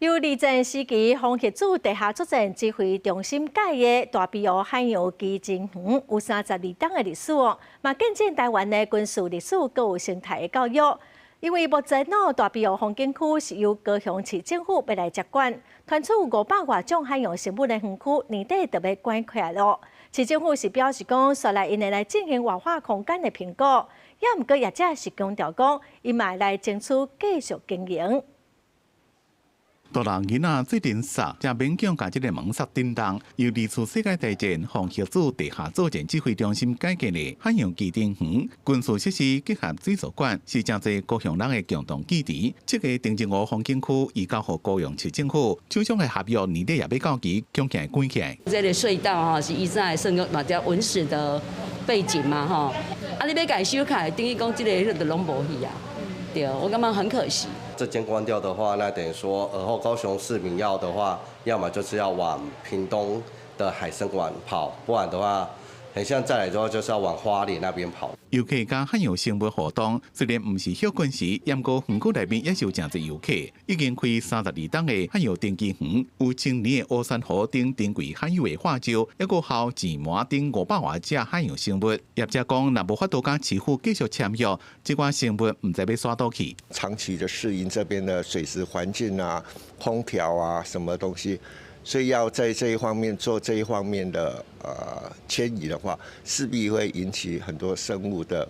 由二戰時期風核子地下作戰指揮中心蓋的大埤湖海洋基珍園，有32冬的歷史哦，嘛見證臺灣的軍事歷史，閣有生態的教育。因為目前哦，大埤湖風景區是由高雄市政府欲來接管，傳出500外種海洋生物的園區年底就欲關起來囉。市政府是表示講，紲來𪜶會來進行活化空間的評估，也毋過業者是強調講，𪜶嘛會來爭取繼續經營。大人囡仔做陣捒，才勉強共這个門閂振動。由二次世界大戰防核子地下作戰指揮中心改建的海洋基珍園，軍事設施結合水族館，是誠濟高雄人的共同記憶。這个澄清湖風景區移交予高雄市政府，手上的合約年底也欲到期，恐驚會關起來。這个隧道吼是以前算講嘛較文史的背景嘛吼，啊你欲共伊收起來，等於講這个彼就攏無去啊，對，我感覺很可惜。這間關掉的話，那等於說，而後高雄市民要的話，要麼就是要往屏東的海生館跑，不然的話，很像再來之後就是要往花蓮那邊跑。遊客佮海洋生物互動，雖然毋是歇睏時，毋過園區內面也是有誠濟遊客。已經開32冬的海洋登基園，有千年的烏珊瑚等珍貴罕有的化石，抑閣有簷鰻等500外隻海洋生物。業者講，若無法度佮市府繼續簽約，這寡生物毋知欲徙佗去。長期的適應這邊的水質環境啊、空調啊，什麼東西。所以要在這一方面做這一方面的遷移的話，勢必會引起很多生物的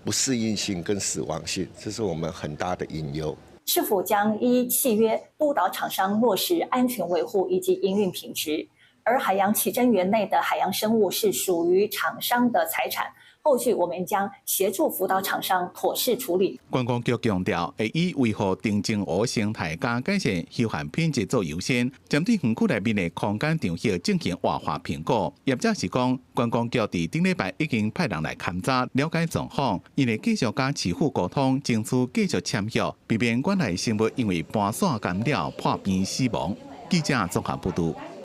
不適應性跟死亡性，這是我們很大的隱憂。市府將依契約督導廠商落實安全維護以及營運品質，而海洋奇珍園內的海洋生物是屬於廠商的財產。後續我們將協助輔導廠商妥善處理。觀光局強調，會以維護澄清湖生態佮改善休閒品質做優先，針對園區內面的空間場域進行活化評估。業者是講，觀光局佇頂禮拜已經派人來勘查了解狀況，𪜶會繼續佮市府溝通，爭取繼續簽約，避免館內生物因為搬徙干擾破病死亡。記者綜合報導。